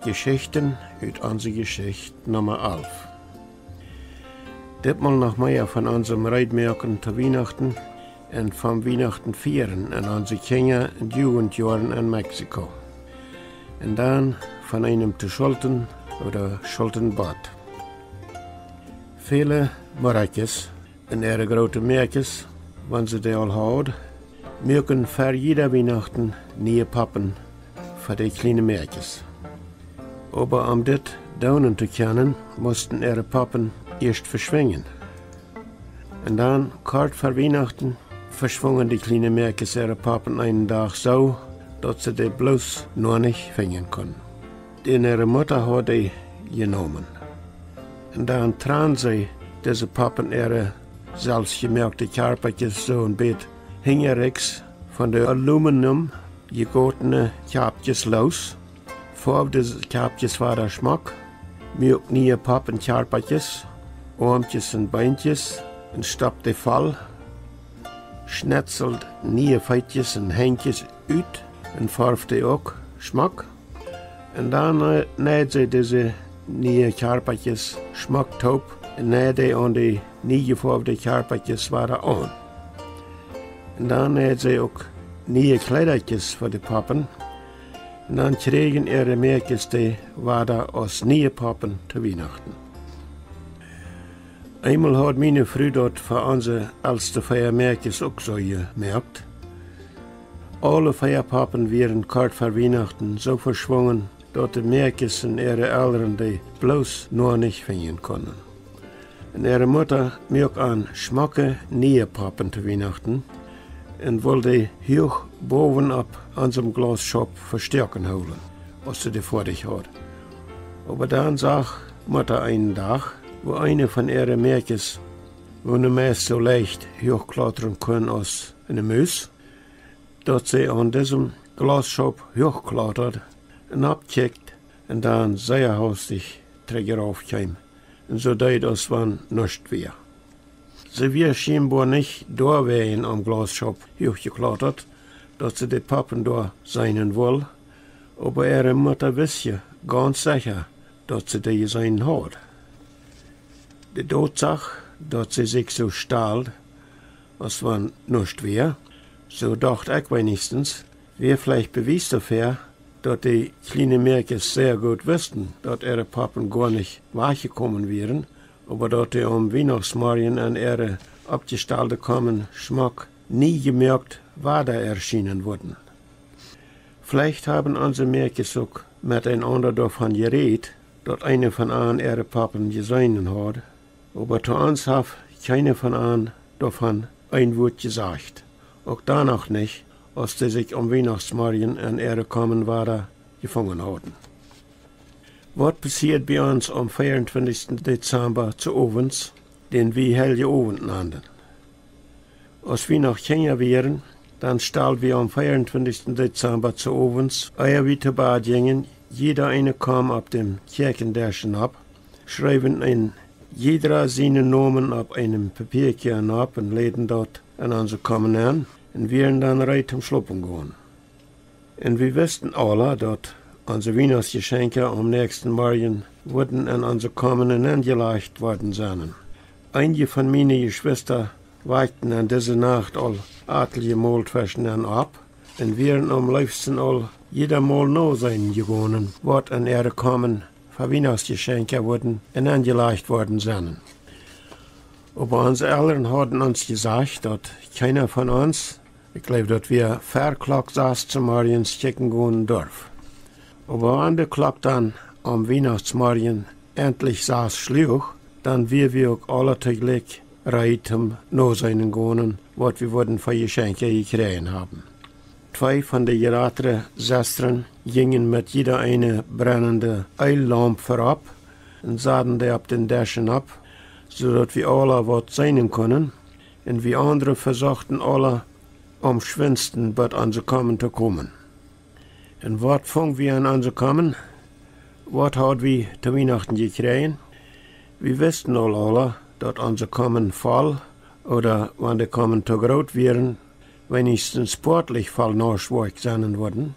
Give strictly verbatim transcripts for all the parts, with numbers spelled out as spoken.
Jeschichten ut onse Jeschicht Numma alf. Ditmol noch mea von onsem Reedmoaken to Wienachten un vom Wienachten fieren en onse Kjinja- un Jugendjoaren en Mexiko. Un dan von eenem to Schulten ooda Schultenbad. Väle Muttakjes un äare groote Mäakjes, wan see dee aul haud, muaken fa jieda Wienachten niee Poppen fa de kjliene Mäakjes. Oba om dit doonen to kjennen, musten äare Poppen ieescht veschwinjen. Un dan, kort ver Wienachten, veschwungen de kjliene Mäakjes äare Poppen eenen Dach soo, daut see dee bloos noch nich finjen kunnen. Dan äare Mutta haud dee jenomen. Un dan trand see dise Poppen äare selfstjemoakte Kjarpakjes soo een bät hinjariks von de Aluminium jegotene Kjapkjes loos, foawd dise Kjapkjes wada schmock, muak niee Poppen Kjarpakjes, Oamkjes un Beenkjes, un stoppt dee voll, schnetzeld niee Feetjes un Henjkjes ut un foawd dee uk schmock. Un dan, eh, neid see dise niee Kjarpakjes schmock toop un neid dee aun de niee jefoawde Kjarpakjes wada aun. Un dan neid see uk niee Kjleedakjes fa de Poppen. Un dan kjrieejen äare Mäakjes dee wada aus niee Poppen to Wienachten. Eemol haud miene Fru daut fa onse elste vea Mäakjes uk soo jemoakt. Aule vea Poppen wieren kort ver Wienachten soo veschwungen, daut de Mäakjes un äare Elren dee bloos noch nich finjen kunnen. Un äare Mutta muak an schmocke niee Poppen to Wienachten un wull dee huach bowen opp onsem Glausschaup vestoaken hoolen, aus see dee foadich haud. Oba dan sach Mutta eenen Dach, woo eene von äare Mäakjes, woo nu meist soo leicht huachklautren kunn aus eene Mus, daut see aun disem Glausschaup huachklautad un oppkjikjt un dan sea haustich trigj rauf kjeem un soo deed, aus wan nuscht wia. See wia schienboa nich doawäajen aum Glausschaup huachjeklautad, daut see de Poppen doa seenen wull, oba äare Mutta wist je gaunz secha, daut see dee jeseenen haud. De Dotsach, daut see sikj soo stald, aus wan nuscht wia, soo docht ekj weenichstens, wia veleicht Bewies doafäa, daut de kjliene Mäakjes sea goot wisten, daut äare Poppen goanich wajchjekomen wieren, oba daut dee aum Wienachtsmorjen en äare oppjestalde Komen schmock nie jemoakt wada erschienen wudden. Veleicht haben onse Mäakjes uk met eenaunda doavon jerät, daut eene von an äare Poppen jeseenen haud, oba to ons haft kjeene von an doavon een Wuat jesajcht, uk dan noch nich, aus dee sikj aum Wienachtsmorjen en äare Komen wada jefungen hauden. Waut passieed bie ons aum veeauntwintichsten Dezamba zo Owens, dän wie Heilje Owent nanden? Aus wie noch Kjinja wieren, dan stald wie aum veeauntwintichsten Dezamba zo Owens, ea wie to Bad jinjen, jieda eene Kom opp däm Kjäakjendesch nopp, schreewen een jiedra sienen Nomen opp eenem Papiakje nopp un läden daut en onse Kom nenn un wieren dan reed toom schlopen gonen. Un wie wisten aula, daut onse Wienachtsjeschenkja aum näakjsten Morjen wudden en onse Komen nenjelajcht worden sennen. Eenje von miene Jeschwista wakjten en dise Nacht aul atelje Mol tweschen opp un wieren aum leefsten aul jieda Mol noseenen jegonen, waut en äare Komen fa Wienachtsjeschenkja wudden nenjelajcht worden sennen. Oba onse Elren hauden ons jesajcht, daut kjeena von ons, ekj jleew, daut wia ver Klock sas zemorjes kjikjen gonen durf. Oba wan de Klock dan aum Wienachtsmorjen entlich sas schluach, dan wia wie uk aula toojlikj reed toom noseenen gonen, waut wie wudden fa Jeschenkja jekjräajen haben. Twee von de jratre Sestren jinjen met jieda eene brennende Eellaump verop un saden dee opp dän Desch nopp, soo daut wie aula waut seenen kunnen, un wie aundre vesochten aula aum schwindsten bat onse Komen to komen. Un waut funk wie en onse Komen? Waut haud wie to Wienachten jekjräajen? Wie wisten aul aula, daut onse Komen voll, ooda wan de Komen to groot wieren, weenichstens sportlich voll noschwoakj sennen wudden.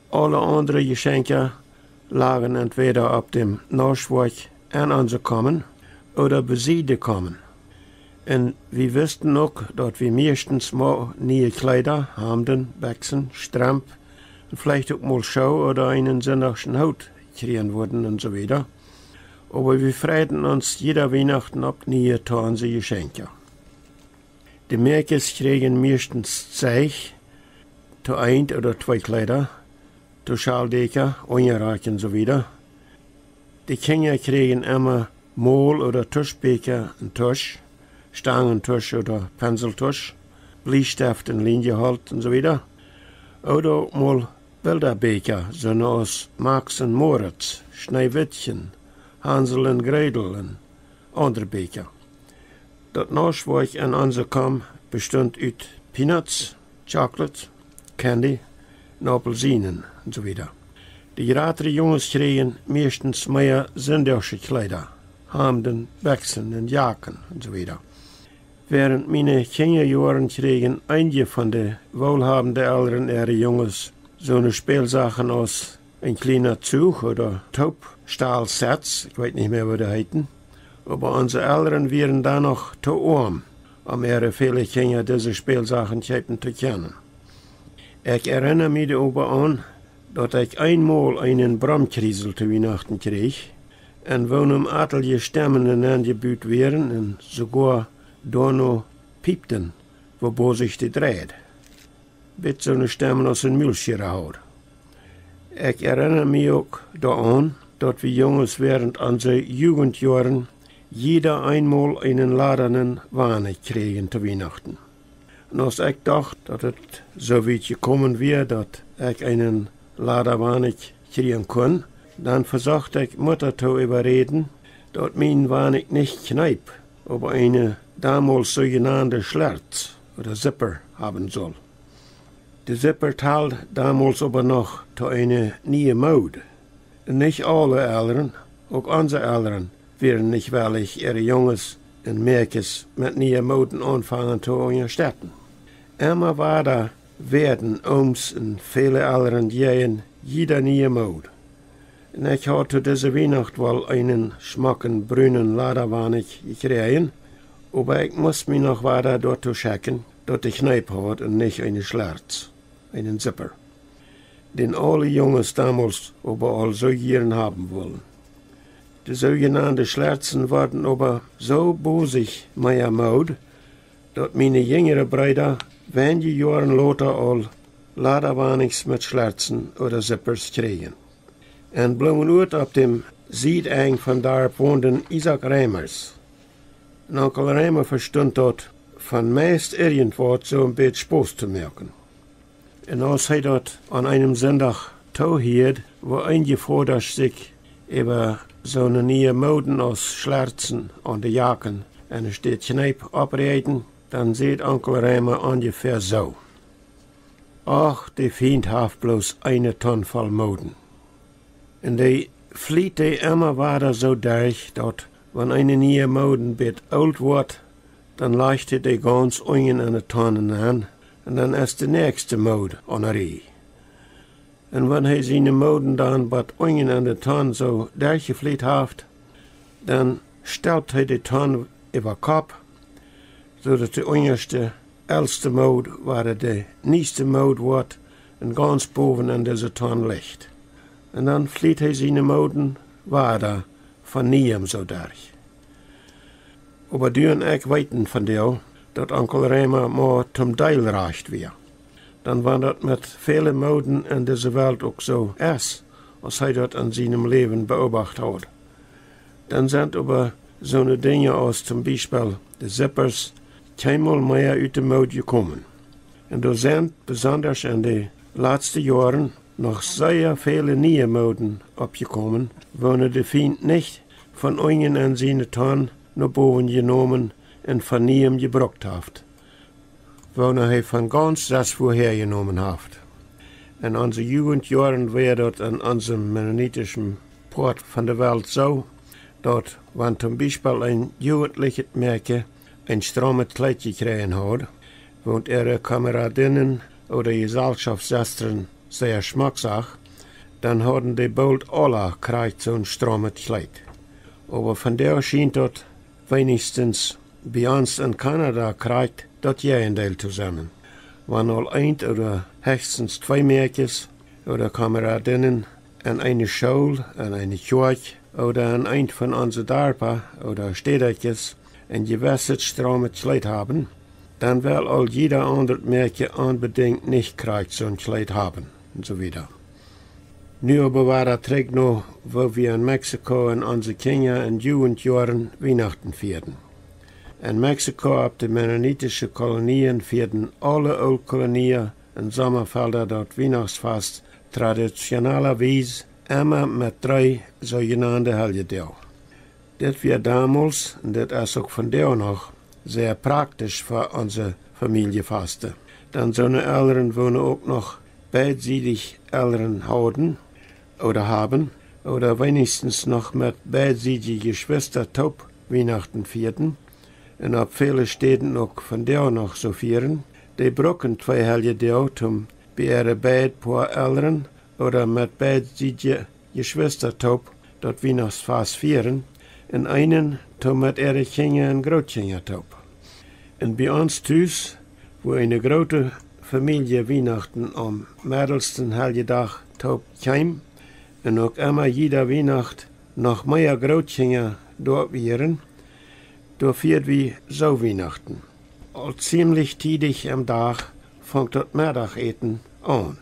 Aule aundre Jeschenkja lagen entwäda opp däm Noschwoakj en onse Komen ooda besied de Komen. Un wie wisten uk, daut wie mieeschtens mau niee Kjleeda, Hamden, Bekjsen, Stremp un veleicht uk mol Schoo ooda eenen sindachschen Hoot kjrieen wudden un soo wieda. Oba wie freiden ons jieda Wienachten opp niee to onse Jeschenkja. De Mäakjes kjrieejen mieeschtens Zeich, to eent ooda twee Kjleeda, to Schaldäkja, Unjarakj un soo wieda. De Kjinja kjrieejen emma Mol- ooda Tuschbieekja un Tusch, Stangentusch ooda Penseltusch, Bliesteft un Lienjeholt un soo wieda. Ooda uk mol Bildabieekja, soone aus Max un Moritz, Schneewittchen, Hansel un Gretel un aundre Bieekja. Daut Noschwoakj en onse Kom bestunt ut Peanuts, Chocolate, Candy un Aupelsienen un soo wieda. De jratre Junges kjrieejen mieeschtens mea sindachsche Kjleeda, Hamden, Bekjsen un Jaken un soo wieda. Wäarent miene Kjinjajoaren kjrieejen eenje von de woolhabende Elren äare Junges soone Spälsachen aus een kjliena Zuch ooda Toopstalsets, ekj weet nich mea, woo dee heeten. Oba onse Elren wieren dan noch to oam, om äare väle Kjinja dise Spälsachen kjeepen to kjennen. Ekj erinna mie doaräwa aun, daut ekj eenmol eenen Bromkjriesel to Wienachten kjrieech, en woonem atelje Stemmen enenjebut wieren un soogoa doano piepten, woo bosich dee dreid, bat soone Stemmen aus een Mulschiera haud. Ekj erinna mie uk doaraun, daut wie Junges wäarent onse Jugentjoaren jieda eenmol eenen ladanen Wanikj kjrieejen to Wienachten. Un aus ekj docht, daut et soo wiet jekomen wia, daut ekj eenen Ladawanikj kjrieen kunn, dan vesocht ekj Mutta to äwaräden, daut mien Wanikj nich Kjneep, oba eene domols soojenande Schlerz ooda Zipper haben sull. De Zipper tald domols oba noch to eene niee Mood. Nich aule Elren, uk onse Elren, wieren nich wellich, äare Junges un Mäakjes met niee Mooden aunfangen to unjastetten. Emma wada wäaden Ooms un väle Elren jäajen jieda niee Mood. Un ekj haud to dise Wienacht woll eenen schmocken brunen Ladawanikj jekjräajen, oba ekj must mie noch wada doatoo schekjen, daut dee Kjneep haud un nich eene Schlerz, eenen Zipper, dän aule Junges domols oba aul soo jieren haben wullen. De soojenande Schlerzen worden oba soo bosich mea Mood, daut miene jinjre Breeda weinje Joaren lota aul Ladawanikjs met Schlerzen ooda Zippers kjrieejen. En Bloomenuat opp däm Siedenj von Darp wonden Isaak Reimers. Un Onkel Reimer vestunt daut, von meist irjentwaut soo een bät Spos to moaken. Un aus hee daut aun eenem Sindach toohieed, woo eenje Vodasch sikj äwa soone niee Mooden aus Schlerzen aun de Jaken enne Städ Kjneep oppreajden, dan säd Onkel Reimer onjefäa soo: Och, de Fient haft bloos eene Tonn voll Mooden. Un dee fliet dee emma wada soo derch, daut wan eene niee Mood een bät oolt woat, dan lajcht hee dee gaunz unjen enne Tonn nenn, un dan es de näakjste Mood aune Rieej. Un wan hee siene Mooden dan bat unjen enne Tonn soo derchjefliet haft, dan stelpt hee de Tonn äwakopp, soo daut de unjaschte, elste Mood wada de nieste Mood woat un gaunz bowen en dise Tonn licht. Un dan fliet hee siene Mooden wada von nieem soo derch. Oba du un ekj weeten von däm, daut Onkel Reimer mau toom Deel rajcht wia. Dan wan daut met väle Mooden en dise Welt uk soo es, aus hee daut en sienem Läwen beobacht haud, dan sent oba soone Dinja aus toom Biespel de Zippers kjeenmol mea ut de Mood jekomen. Un doa sent, besondasch en de latste Joaren, noch sea väle niee Mooden oppjekomen, woone de Fient nich von unjen en siene Tonn no bowen jenomen un von nieem jebrukt haft, woone hee von gaunz sestwua häajenomen haft. En onse Jugentjoaren wia daut en onsem mennonitischen Poat von de Welt soo, daut wan toom Biespel een jugendlichet Mäakje een straumet Kjleet jekjräajen haud, waut äare Kameradinnen ooda Jesalschoftsestren sea schmock sach, dan hauden dee boolt aula krakjt soon straumet Kjleet. Oba vondoag schient daut weinichstens bie ons en Kanada krakjt daut Jäajendeel to sennen. Wan aul eent ooda hechstens twee Mäakjes ooda Kameradinnen en eene School, en eene Kjoakj ooda en eent von onse Darpa ooda Städakjes een jewesset straumet Kjleet haben, dan well aul jieda aundret Mäakje onbedinjt nich krakjt soon Kjleet haben, un soo wieda. Nu oba wada trigj no, woo wie en Mexiko en onse Kjinja- un Jugendjoaren Wienachten fieeden. En Mexiko opp de mennonitische Kolonien fieeden aule Ooltkolonia un Sommafelda daut Wienachtsfast traditionellawies emma met dree soojenande Heljedoag. Dit wia domols, un dit es uk vondoag noch, sea praktisch fa onse Famieljefaste. Dan soone Elren, woone uk noch beidsiedje Elren hauden ooda haben, ooda weinichstens noch met beidsiedje Jeschwista toop Wienachten fieeden, un opp väle Städen uk vondoag noch soo fieren, dee bruken twee Heljedoag toom bie äare beid Poa Elren ooda met beidsiedje Jeschwista toop daut Wienachtsfast fieren, un eenen toom met äare Kjinja un Grootkjinja toop. Un bie ons tus, wua eene groote Famielje Wienachten aum medelsten Heljedach toop kjeem, un uk emma jieda Wienacht noch mea Grootkjinja doa wieren, doa fieed wie soo Wienachten. Aul ziemlich tiedich em Dach funk daut Meddachäten aun.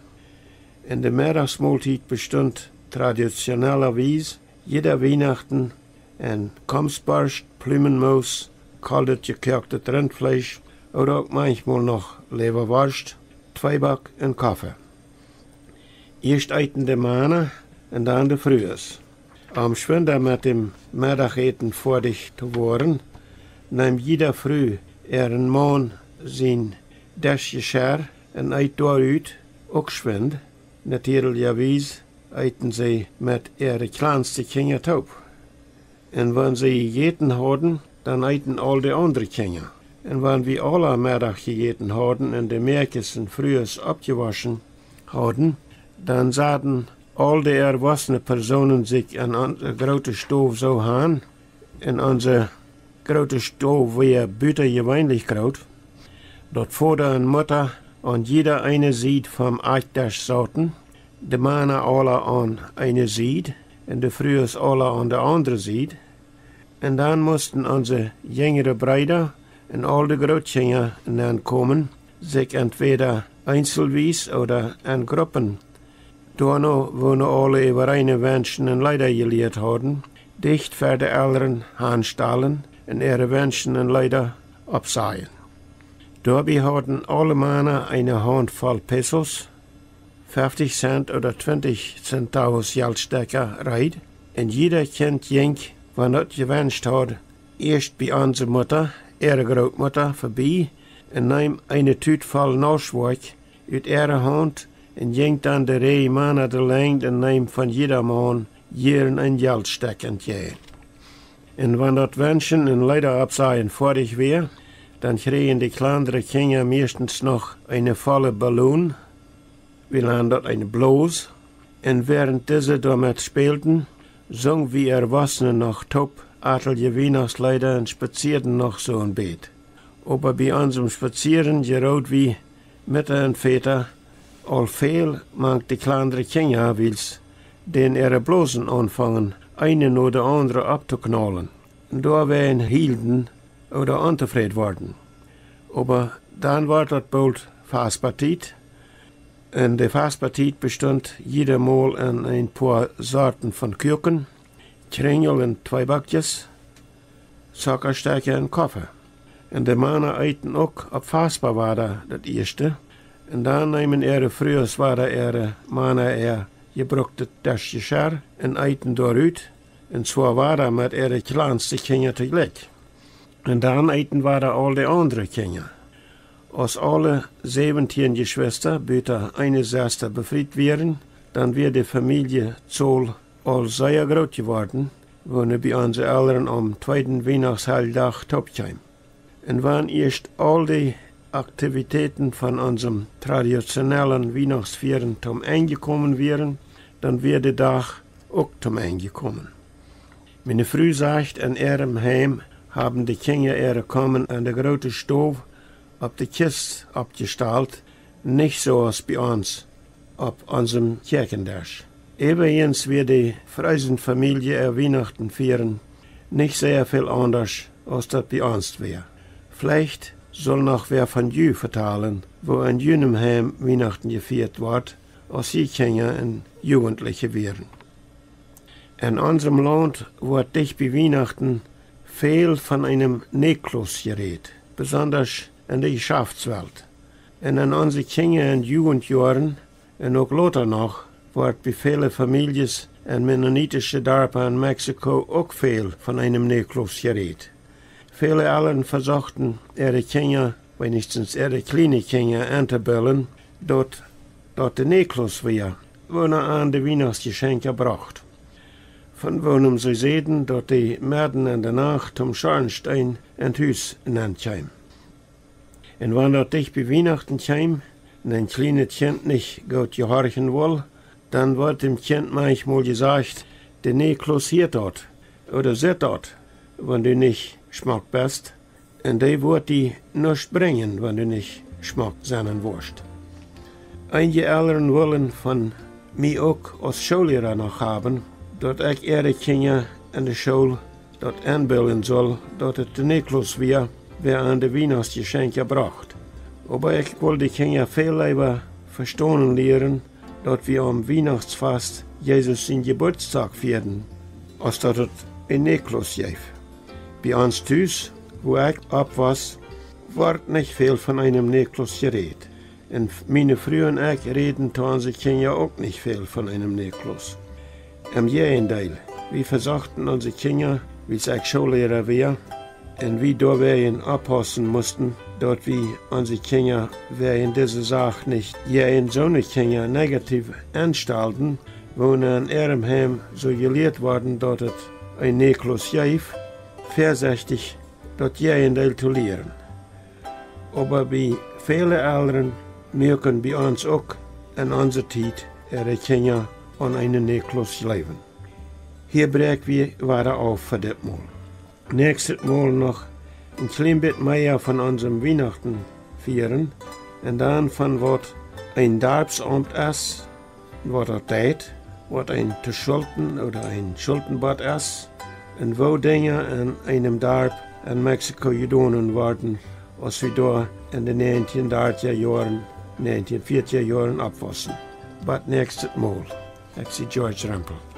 Un de Meddachsmoltiet bestunt traditionellawies jieda Wienachten en Komstborscht, Plumenmoos, koldet jekoaktet Rintfleesch ooda uk manchmol noch Läwaworscht, Tweeback un Koffe. Ieescht eeten de Mana un dan de Frues. Om schwinda met däm Meddachäten foadich to woaren, neem jieda Fru äaren Maun sien Deschjeschirr un eet doarut uk schwind. Natieedlichawies eeten see met äare kjlanste Kjinja toop. Un wan see jejäten hauden, dan eeten aul de aundre Kjinja. Un wan wie aula Meddach jejäten hauden un de Mäakjes un Frues oppjewoschen hauden, dan saten aul de erwossne Persoonen sikj en onse groote Stow soo han, un onse groote Stow wia butajeweenlich groot, daut Voda un Mutta aun jieda eene Sied vom Akjdesch sauten, de Mana aula aun eene Sied un de Frues aula aun de aundre Sied. Un dan musten onse jinjre Breeda un aul de Grootkjinja nenkomen, sikj entwäda eenselwies ooda en Gruppen, doano woo nu aule äwareene Wenschen un Leeda jelieet hauden, dicht ver de Elren hanstalen un äare Wenschen un Leeda oppsajen. Doabie hauden aule Mana eene Haundvoll Pesos, feftich Cent ooda twintich Centavos Jeltstekja reed, un jieda Kjint jinkj, wan daut jewenscht haud, ieescht bie onse Mutta, äare Grootmutta, vebie un neem eene Tut voll Nauschwoakj ut äare Haunt un jinkj dan de Räj Mana de Lenjd un neem von jieda Maun jieren een Jeltstekj entjäajen. Un wan daut Wenschen un Leeda oppsajen foadich wia, dan kjrieejen de kjlandre Kjinja mieeschtens noch eene volle Balloon, wie nanen daut eene Bloos, un wäarent dise doamet spälden, sung wie Erwossne noch toop atelje Wienachtsleeda un spazieeden noch soo een bät. Oba bie onsem Spazieren jerood wie Mutta un Voda aul väl mank de kjlandre Kjinja, wiels dän äare Blosen aunfungen, eene no de aundre opptoknaulen. Un doawäajen hielden ooda ontofräd worden. Oba dan wort daut boolt Faspatiet. Un de Faspatiet bestunt jieda Mol en een poa Sorten von Kuaken, Kjrinjel un Tweebackjes, Zockastekja un Koffe. Un de Mana eeten uk opp Faspa wada daut ieeschte. Un dan neemen äare Frues wada äare Mana äa jebruktet Deschjeschirr un eeten doarut, un zwoa wada met äare kjlanste Kjinja toojlikj. Un dan eeten wada aul de aundre Kjinja. Aus aule säwentieen Jeschwista, buta eene Sesta, befriet wieren, dan wia de Famieljezaul aul sea groot jeworden, woone bie onse Elren aum tweeden Wienachtsheljdach toopkjeem. Un wan ieescht aul de Aktivitäten von onsem traditionellen Wienachtsfieren toom Enj jekomen wieren, dan wia de Dach uk toom Enj jekomen. Miene Fru sajcht, en äarem Heim haben de Kjinja äare Komen en de groote Stow opp de Kjist oppjestalt, nich soo aus bie ons opp onsem Kjäakjendesch. Äwajens wia de Freesen Famielje äa Wienachten fieren nich sea väl aundasch aus daut bie ons wia. Veleicht sull noch wäa von ju vetalen, woo en junem Heim Wienachten jefieet wort, aus jie Kjinja un Jugentliche wieren. En onsem Launt wort dicht bie Wienachten väl von eenem Nikolaus jerät, besondasch en de Jeschaftswelt. Un en onse Kjinja- un Jugentjoaren un uk lota noch wort bie väle Famieljes en mennonitische Darpa en Mexiko uk väl von eenem Nikolaus jerät. Väle Elren vesochten äare Kjinja, weenichstens äare kjliene Kjinja, entobillen, daut daut de Nikolaus wia, woona an de Wienachtsjeschenkja brocht, von woonem see säden, daut dee medden en de Nacht toom Schornsteen en daut Hus nenn kjeem. Un wan daut dicht bie Wienachten kjeem un een kjlienet Kjint nich goot jehorchen wull, dan wort däm Kjint manchmol jesajcht: De Nikolaus hieet daut ooda sitt daut, wan du nich schmock best, un dee woat die nuscht brinjen, wan du nich schmock sennen woascht. Eenje Elren wullen von mie uk aus Schoolliera noch haben, daut ekj äare Kjinja en de School daut enbillen sull, daut et de Nikolaus wia, wäa an de Wienachtsjeschenkja brocht. Oba ekj wull de Kjinja väl leewa vestonen lieren, daut wie aum Wienachtsfast Jesus sien Jeburtsdach fieeden, aus daut et een Nikolaus jeef. Bie ons tus, wua ekj oppwoss, wort nich väl von eenem Nikolaus jerät. Un miene Fru un ekj räden to onse Kjinja uk nich väl von eenem Nikolaus. Em Jäajendeel, wie vesochten onse Kjinja, wiels ekj Schoolliera wia un wie doawäajen oppaussen musten, daut wie onse Kjinja wäajen dise Sach nich jäajen soone Kjinja negativ enstalden, woone en äarem Heim soo jelieet worden, daut et een Nikolaus jeef, väasechtich daut Jäajendeel to lieren. Oba bie väle Elren muaken bie ons uk en onse Tiet äare Kjinja aun eenen Nikolaus jleewen. Hia bräakj wie wada auf fa dit Mol. Näakjstet Mol noch een kjlien bät mea von onsem Wienachten fieren un dan von waut een Darpsaumt es, waut daut deit, waut een Tuschuulten ooda een Schuultenbot es, un woo Dinja en eenem Darp en Mexiko jedonen worden, aus wie doa en de näajentieen dartja Joaren, näajentieen fiatja Joaren oppwossen. Bot näakjstet Mol, ekj sie George Rempel.